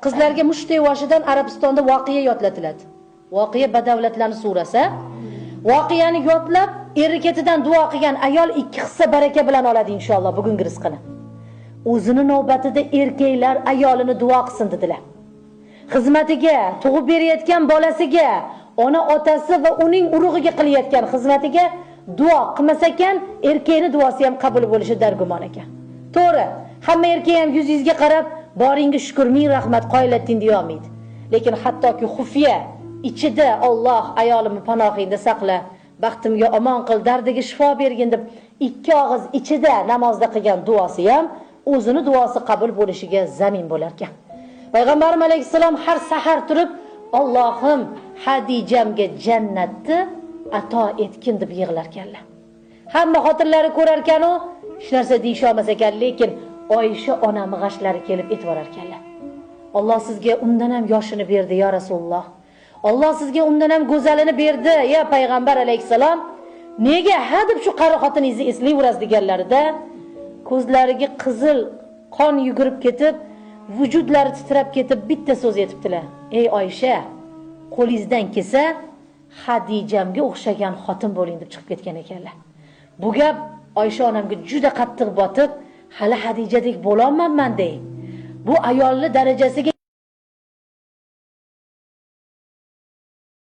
Qizlarga mushtday yoshidan Arabistonda voqea yodlatiladi. Voqea badavlatlarni surasi. Voqeani yodlab, eri ketidan duo qilgan ayol 2 hissa baraka bilan oladi inshaalloh bugungi rizqini. O'zini navbatida erkaklar ayolini duo qilsin dedilar. Xizmatiga, tug'ib berayotgan bolasiga, ona otasi va uning urug'iga qilayotgan xizmatiga duo qilmasa ekan, erkakning duosi ham qabul bo'lishi dargumon ekan. To'g'ri, hamma erkak ham yuzingizga qarab, boringga shukr, ming rahmat, qoyillatding deya olmaydi. Lekin hattoki xufiya ichida Alloh ayolimni panohingda saqla, baxtimga omon qil, dardiga shifo bergin deb ikki og'iz ichida namozda qilgan duosi ham o'zini duosi qabul bo'lishiga zamin bo'lar ekan. Payg'ambarimiz alayhissalom har sahar turib, Allohim Hadijamga jannatni ato etgin deb yig'lar ekanlar. Hamma xotinlari ko'rar ekan-u, hech narsa deyisha olmas ekan, lekin Oysha onam g'ashlari kelib e'tiborar ekanlar. Alloh sizga undan ham yoshini berdi ya Rasululloh. Alloh sizga undan ham go'zalini berdi ya payg'ambar alayhissalom. Nega ha deb shu qari xotiningizni eslayverasiz deganlarida ko'zlariga qizil qon yugurib ketib, vujudlari titrab ketib bitta so'z aytibdilar. Ey Oysha, qo'lingizdan kelsa Hadijamga o'xshagan xotin bo'ling deb chiqib ketgan ekanlar. Bu gap Oysha onamga juda qattiq botib, hali Hadijadek bo'lolmayman dey. Bu ayolning darajasiga